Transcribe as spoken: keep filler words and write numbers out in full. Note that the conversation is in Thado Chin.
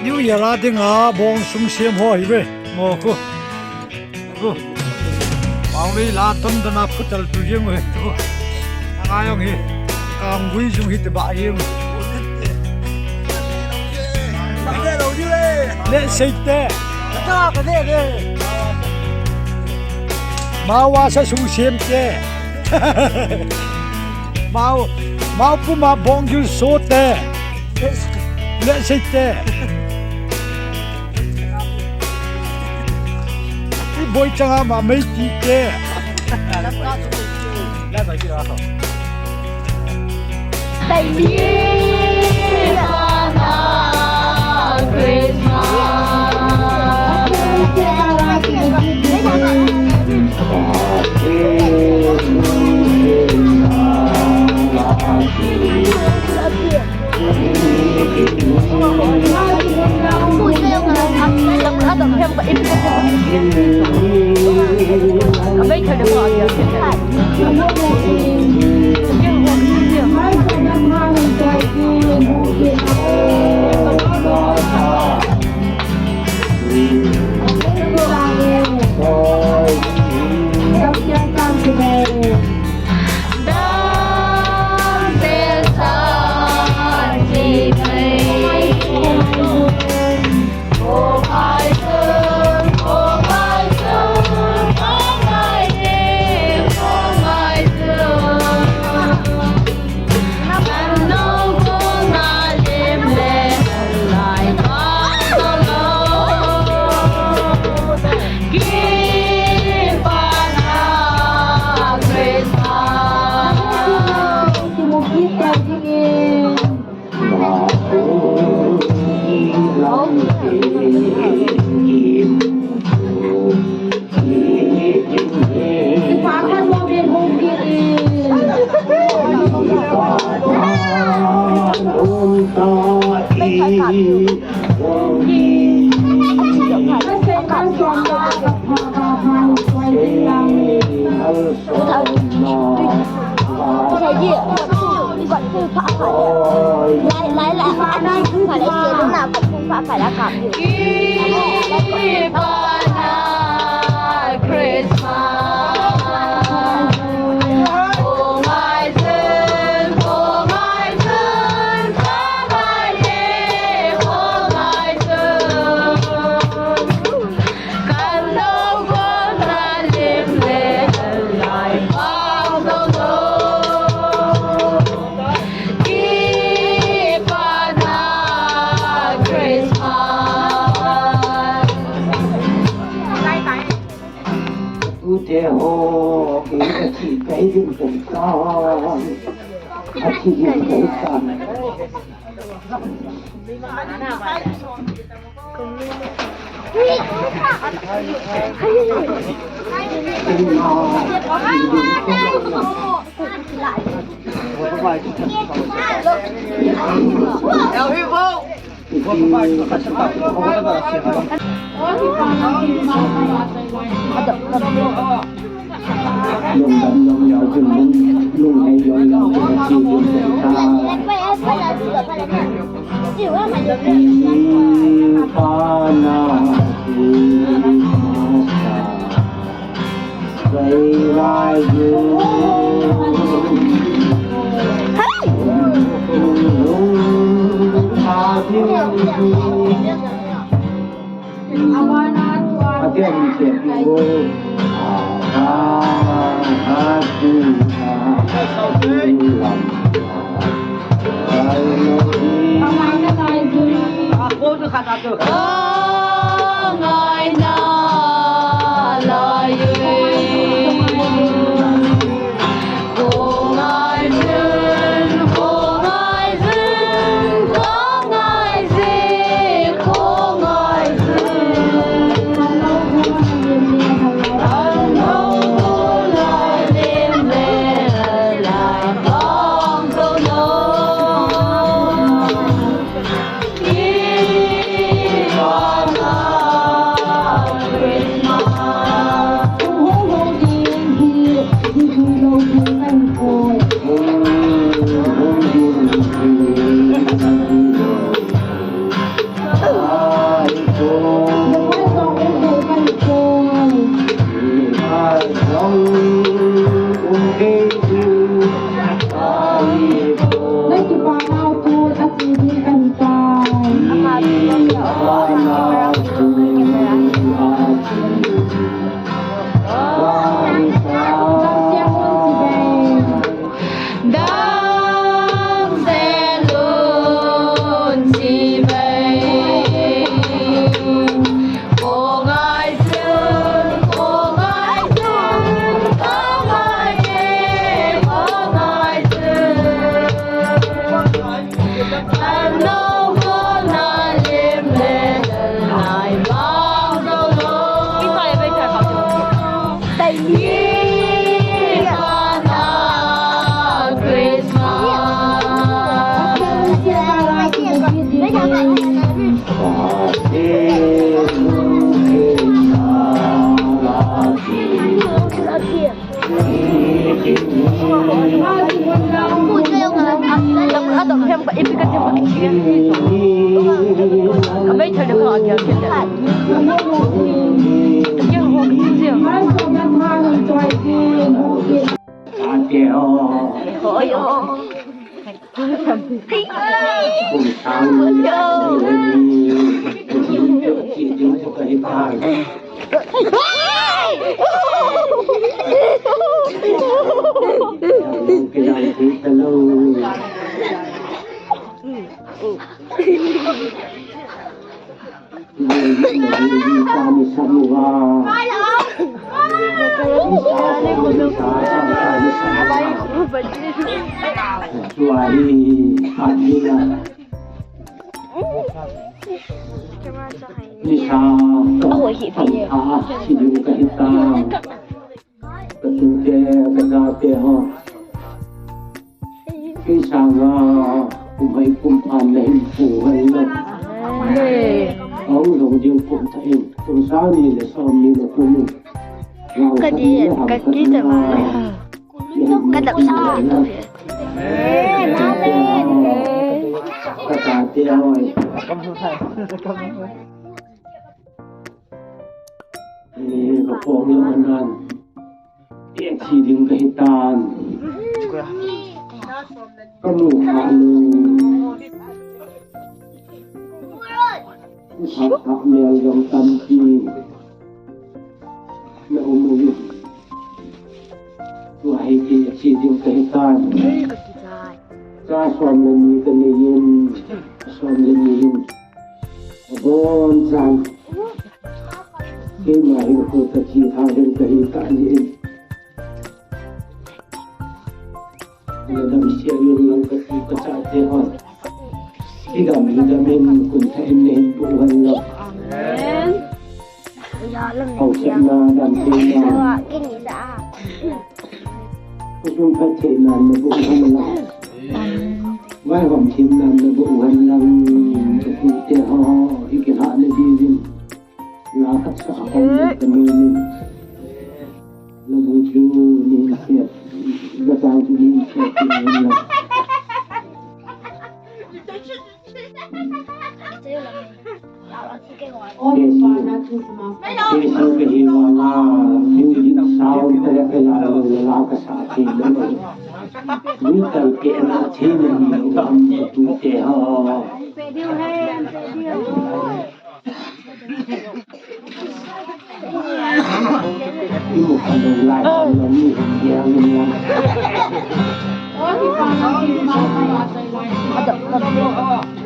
New Year a dinga bong sung sem ho hi ve. Mo khu. Khu. Bong le la ton dana phutal tu jeng ve. Khu. Anga jong hi. Kang gui jung hi te ba jeng. Le sei te. Ka ka de de. Mau a sa sung sem te. Mau, mau puma bong jul so te. Le sei te. I boi changa ma mei ti te. Tute ho, ki athi kai din kum sa, athi din kai sa. Nisa, a hoi hi pi e. A, si ding ka hita. Ka tute, ka tate ho. Kei sanga, kum hai kum phan na hin pu han lo. Amen. Hong dong ding kum ta in. Kum sang ni le som ni le kum in. Ka di, ka di ta ma. Ka dap sa tu. Ka ta te hoi. Eh, ka pom le manan. Ti thi ding ka hitan. Ka mu kha lo. Ka kha mel jong tampi. Na um u. Tua hi ti thi ding ka hitan. Cha som le ni ka nei in. Som le ni in. Abon chan. Keima hin khu ka thi tha hin ka hi ta ni in. Na dam sia yun lang ka thi ka cha te hon. Hi dam hi dam in kum tha in ne hin pu han lo. Amen. Hau sep na dam te na. Kusum phat thei nan na bu han lang. Vaihom thim nan na bu han lang. Ka tute ho, i kihah na diuvin. La khat sa a kan ni ka nu ni. La bu chu ni se. La tang chu ni se. Jesu ka hi vanga, music sound te ka la lo la ka sa thei lo. Mi tal ke na thei na mi lo am tu te ho. I mu ka lo lai ka lo mi hum dia mi lo. Ada, ada.